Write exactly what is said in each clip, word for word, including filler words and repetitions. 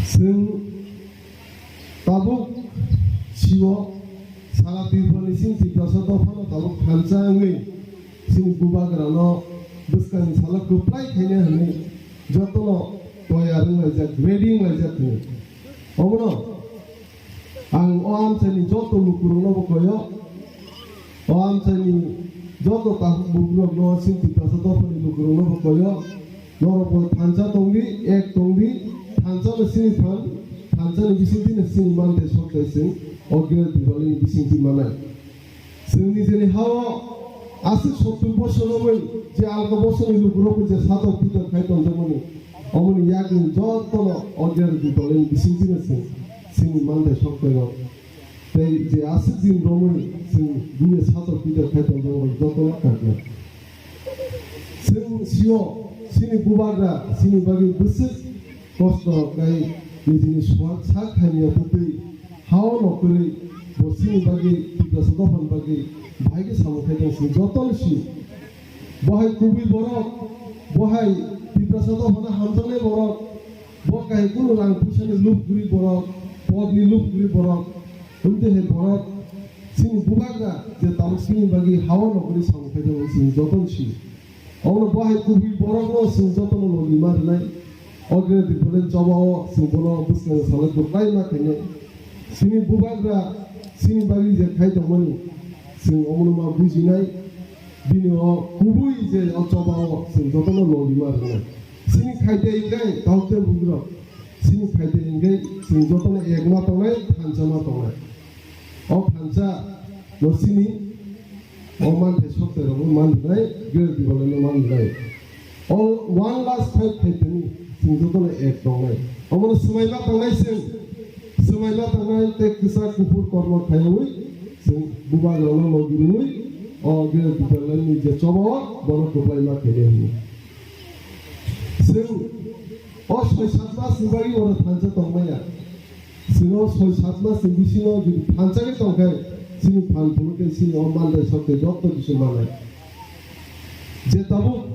Chwng tabuk sio sara Tripurani sini Tiprasa dophano tabuk thansa wngwi sini bubagrano bwskangni salo kwplai khaina hwnwi jotono toyar wnglaijak, ready wnglaijak hwnwi. Omono ang o amchaini joto lukurokno bo koyo, o amchaini joto takhuk bukurokno sini Tiprasa dophani lukurokno bo koyo, norok bo thansa tongdi, ek tongdi, thansa no sini phan, thansa ni bisingtwi no sini manthai sokthai chwng o Greater Tipraland ni bisingtwi manai. Chwng nijeni hao aswk sottur bosor romwi je alka bosorni lukurokbo je satok pitok khai tongjakmani, omoni yakni jotono o Greater Tipraland ni bisingtwino chwng chini manthai sokthai rok tei je aswk din romwi chwng bini satok pitok khai tongjakmani jotono kakna. Chwng sio chini bubagra chini bagwi bwswk kosto khai nijini swk sak hamya twtwi hao no kwrwi bo chini bagwi Tiprasa dophani bagwi bahai khe samung khai tong chwng jotono sio. Bo hai kubui borok, bo hai Tiprasa dophano hamjaknai borok, bo kahai kunu rang puisani lub kwrwi borok, podni lub kwrwi borok, wngtwi hai borok chini bubagra je tabuk chini bagwi hao no kwrwi samung khai tong chwng jotono sio. Omono bo hai kubui borokno chwng jotono logi ma rwnai. O Greater Tipraland chobao chwng bono bwskango salai kwplai ma khainai. Chini bubagra chini bagwi je khai tongmani chwng omono ma bujinai. Bini o kubui je o chobao chwng jotono logi ma rwnai. Chini khaite hingkai taukte bugrok. Chini khaite hingkai chwng jotono ek ma tongnai, thansa ma tongnai. O thansa no chini o manthai sokthai rokno man rwnai, Greater Tipraland no man rwnai. O one last fight khai tongwi chwng jotono ek tongnai. Omono swmai ma tongnai chwng, swmai ma tongnai tei kwchak kuphur kormo khaiwi chwng bubagrano logi rwui o Greater Tipraland ni je chobao bono kwplai ma khainai hwnwi. Chwng o soi sat mas ni bagwi oro thansa tongmaya. Chwng o soi sat mas ni bisingo jodi thansa khe tongkhe chini phan phuru khe chini o manthai sokthai joto kisu manai. Je tabuk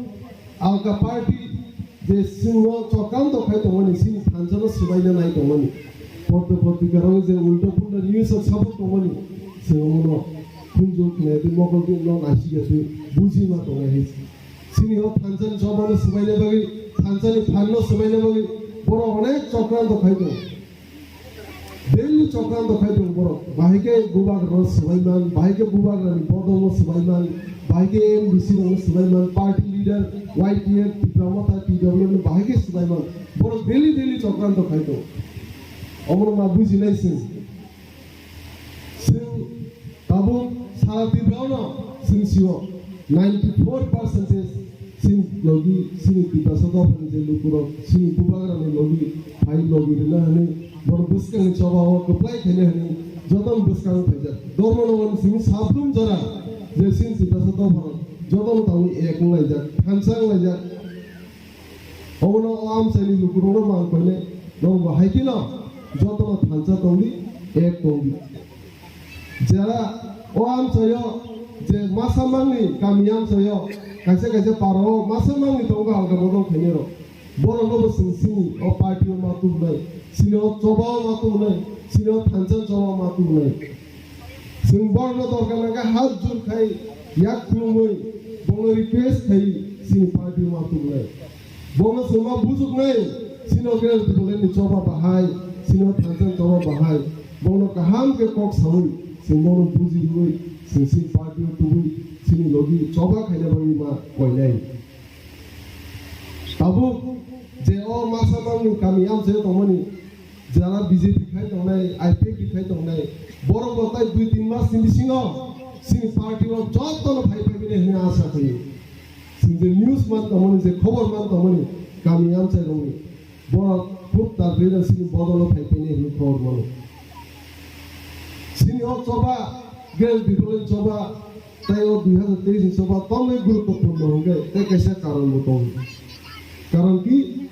alka party je chwngno chokranto khai tongmani, chini thansa no swbaina nai tongmani, porte portika rok je ulta pulta news o sabuk tongmani, chwng omono khunju khnai tei mokol twi no naisik ya twi buji ma tongnai hai. Chini o thansa ni choba no swbaina bagwi, thansa ni phan no swbaina bagwi borok onek chokranto khai tongo. Daily chokranto khai tongo borok. Bahai khe bubagra no swbai man, bahai khe bubagra ni bodol no swbai man, bahai khe M D C rok no swbai man, party leader, Y T F, Tipra Motha, T W no bahai khe swbai man. Borok daily daily chokranto khai tongo. Omono ma bujinai chwng. Chwng tabuk sara Tripura no chwng sio ninety four percentage chini logi, chini Tiprasa dophani je lukurok chini bubagrani logi phai logi rwna hwnwi borok bwskangni choba o kwplai khaina hwnwi jotono bwskango phaijak. Dharmanagarni simi sabrum jora je chini Tiprasa dopharok jotono tangwi ek wnglaijak, thansa wnglaijak. Obono o amchaini lukurokno mang koinai, norok bo hai kheno jotono thansa tongdi, ek tongdi. Jera o amchaio je masa mangni kami amchaio, kaisa kaisa parao masa mangni tongo alka bodol khainai rok. Borokno bo chwng chini o party o ma tubunai, chini o choba o ma tubunai, chini o thansa choba o ma tubunai. Chwng borokno dorkar nangkha hat jur khai yak khulumwi bongno request khai chini party o ma tubunai. Bongno chwng ma bujuknai, chini o Greater Tipraland ni choba bahai, chini o thansa ni choba bahai. Bongno kaham khe kok sawi chwng bongno buji rwui chwng chini party o tubui chini logi choba khaina bagwi ma koinai. Tabuk je o masa mangni kami amchaio tongmani, jara B J P khai tongnai, I P F T khai tongnai, borok bo tai dui tin mas ni bisingo chini party o jotono phai phai bini hwnwi asa khaio. Chwng je news man tongmani, je khobor man tongmani, kami amchai rokni borok khub ta bwrwi chini bodolo phai phai nai hwnwi khobor mano. Chini o choba, Greater Tipraland choba, tei o dui hazar teis ni choba tongwi guruttopurno hwnkhe tei kaisa karon bo tongo. Karon ki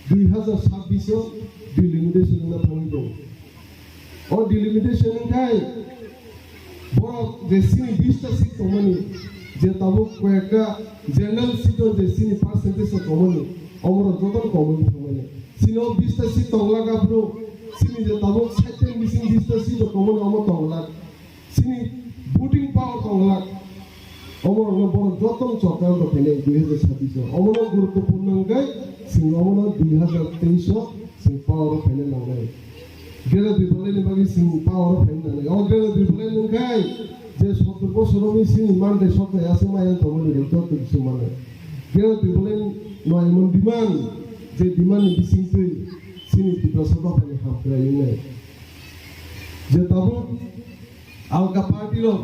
dui hazar sabbish o delimitation wngna thangwi tongo. O delimitation wngkhai borok je chini bista seat tongmani, je tabuk koyekta general seat o je chini percentage o tongmani, omorok jotono komwi thangmani. Chini o bista seat tonglak aphuru, chini je tabuk side ten bising bista seat rok tongmani omo tonglak. Chini voting power tonglak. Omo rokno borok joto chokranto khainai dui hazar sabbish o. Omono guruttopurno hwnkhe chwng omono dui hazar teis o chwng power o phaina nangnai. Greater Tipraland ni bagwi chwng power o phaina nangnai. O Greater Tipraland hwnkhe je sottor bosor o chini mandai soknai aswk maya tongmani rok joto kisu mano. Greater Tipraland no emon demand, je demand ni bisingtwi chini Tiprasa dophani hamkrai wngnai. Je tabuk alka party rok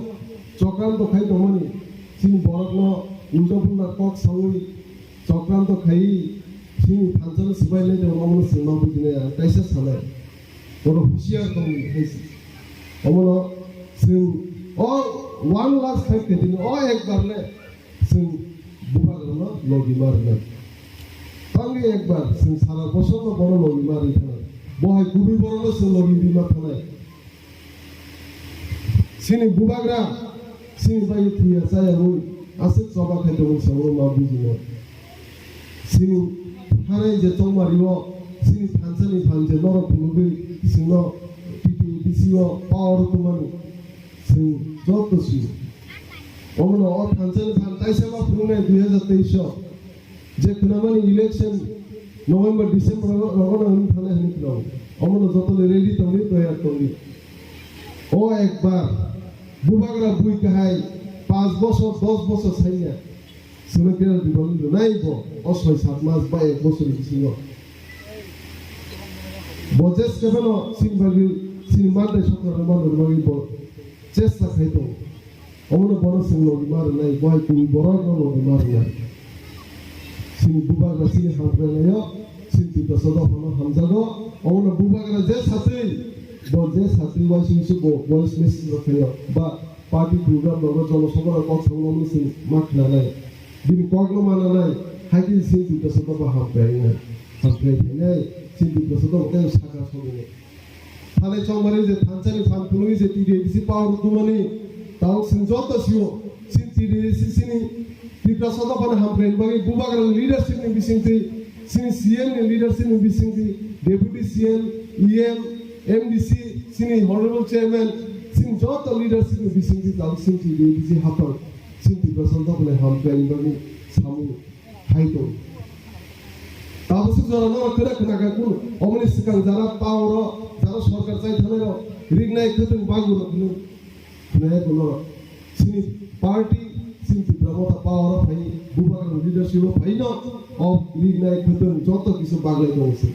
chokranto khai tongmani, chini borokno ulta pulta kok saui chokranto khai chini thansa no swbai lai tongma, omono chwng ma bujinai, ang kaisa sanai. Borok husiar tongwi hai se. Omono chwng o one last fight khe tini o ekbar le chwng bubagrano logi ma rwnai. Tangwi ekbar chwng sara bosongno bono logi ma rwi thanai. Bo hai kubui borokno chwng logi rwi ma thanai. Chini bubagra chini bagwi thwiya chaya wi aswk choba khai tongmani samung ma bujinai. Chini thanai je chongmari o chini thansa ni phan je norok phunugwi chwngno T T A D C o power tongmani chwng joto sio. Omono o thansa ni phan taisa ma phunuknai dui hazar teis o. Je khwnamani election November, December rogo no hwnwi thanai hwnwi khwnao. Omono jotono ready tongwi, toyar tongwi. O ekbar bubagra bui kahai panch bosor, dos bosor sainya. Chwngno kera dibal wngkha nai bo o soi sat mas ba ek bosor ni bisingo. Bo je sebeno chini bagwi, chini mandai sokra rwma rwma bagwi bo chesta khai tongo. Omono bono chwng logi ma rwnai, bo hai kubui borokno logi ma rwnai. Chini bubagra chini hamkrainaio, chini Tiprasa dophano hamjago. Omono bubagra je satwi, bo je satwi uaisingsu bo voice message rok khaio, ba party program rogo jonosabha rok kok sawi mano chwng ma khwnanai. Bini kokno ma nanai, hai khe chini Tiprasa dopha hamkrai wngnai, hamkrai phainai, chini Tiprasa dopha tei saka sogwi. Thanai chongmani je thansa ni phan phunugwi je T T A D C power tongmani, tabuk chwng joto sio, chini T T A D C chini Tiprasa dophani hamkraini bagwi bubagrani leadership ni bisingtwi, chini C M ni leadership ni bisingtwi, Deputy C M, E M, M D C, chini Honorable Chairman, chini joto leadership ni bisingtwi tabuk chini T T A D C haphang, chini Tiprasa dophani hamkraini bagwi samung hai tong. Tabuk se jora norok kwrak khna kha kunu. Omoni swkang jara power o, jara sorkar chai thanai rok, rignai kwthwng bagwi rok hwnwi khna ya kunu. Chini party, chini Tipra Motha power o phai, bubagra leadership o phai no, o rignai kwthwng joto kisa baglai tongo se.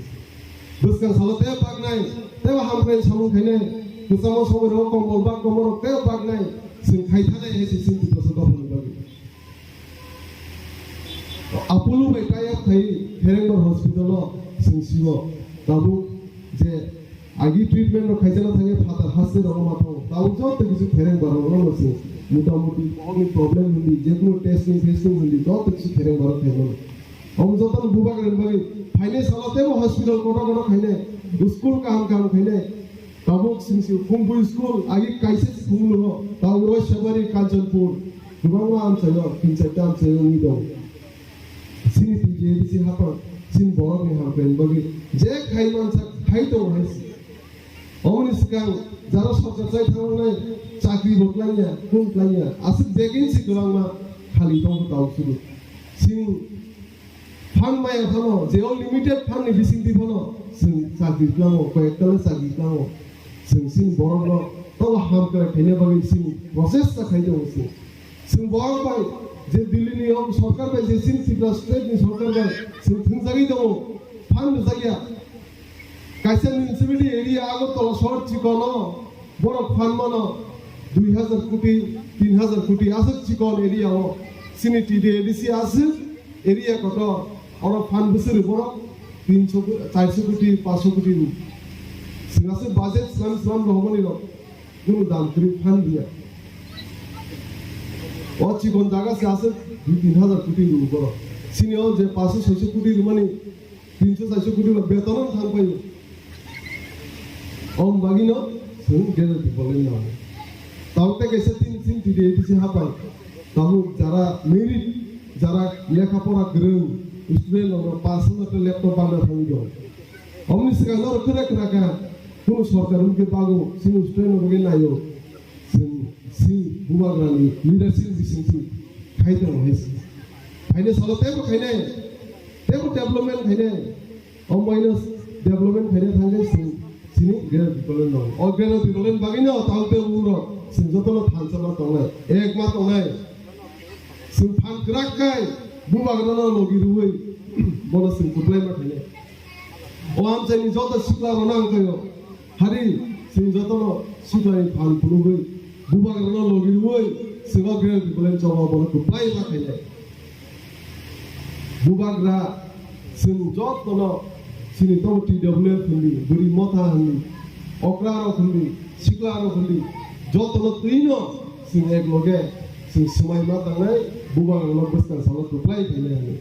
Bwskang salo tei bagnai, tei hamkrai samung khainai, kwchangma somoi rok kombol bak kombol rok tei bagnai, chwng khai thanai hai se chini Tiprasa dophani bagwi. Apollo bai tie up khai Kherengbar hospital o chwng sio tabuk je agi treatment rok khaijana thangwi phatar haste rok ma tongo tabuk joto kisu Kherengbar rok no se motamuti bohokni problem hindi jekunu testing festing hindi joto kisu Kherengbar rok khaimano. Omo joto no bubagra ni bagwi phainai salo tebo hospital kotor kotor khainai school kaham kaham khainai. Tabuk sing sing Khumpui school agi kaisa se Khumpui no, tabuk Roisabari, Kanchanpur, kwbangma amchaio, tin charta amchaio wngwi tongo. Chini T T A D C haphang, chini borokni hamkraini bagwi je khai mansa khai tongo hai se. Omoni swkang jara sorkar chai thangnai chakri bo klaiya, kung klaiya, aswk vacancy kwbangma khali tongo tabuk sudu. Chini Fund maya phano, je o limited fund ni bisingtwi phano chwng chakri tlango, koyekta le chakri tlango. Chwng chini borokno tobo hamkrai khaina bagwi chini process ta khai tongo chwng. Chwng borok bai je Delhi ni o sorkar bai je chini Tripura state ni sorkar bai chwng thwngjagwi tongo, fund rwjakya. Kaisa municipality area Agartala sohor chikon o borok fund mano dui hazar koti, tin hazar koti aswk chikon area o chini T T A D C aswk area kotor oro fund bwswk rw borok tinso ko-, charso koti, panchso koti rw. Chwng aswk budget slam slam rohormani rok kunu dam kwrwi fund riya. O chikon jaga se aswk dui tin hazar koti rw borok. Chini o je panchso soiso koti rwmani tinso chairso koti ba beton thang paio. Om bagino chwng Greater Tipraland nango. Tabuk tei kaisa tin tin T T A D C haphang. Tabuk jara merit, jara lekha pora kwrwng student rok pass wngkha tei laptop bangna thangwi dong. Omni swkang norok kwrak kwrak kha, kunu sorkar wngkhe bago, chini student rok bagwi naio, chwng si bubagrani leadership bisingtwi khai tongo hai se. Phainai salo teibo khainai, teibo development khainai, ombaino development khainai thangkhe chwng chini greater Tipraland rok. O greater Tipraland bagwino tang tei urok chwng jotono thansa ma tongnai, ek ma tongnai. Chwng phan kwrak khai bubagrano logi rwui bono chwng kwplai ma khainai. O amchaini joto sikla rok nang kayo. Hari chwng jotono siklani phan phunugwi bubagrano logi rwui chwng o greater Tipraland choba bono kwplai ma khainai. Bubagra chwng jotono chini tobo T W F hwnwi, bwrwi motha hwnwi, okra rok hwnwi, sikla rok hwnwi, jotono twino chwng ek loge chwng swmai ma tangnai, bubagrano bwskang salo kwplai khainai hwnwi.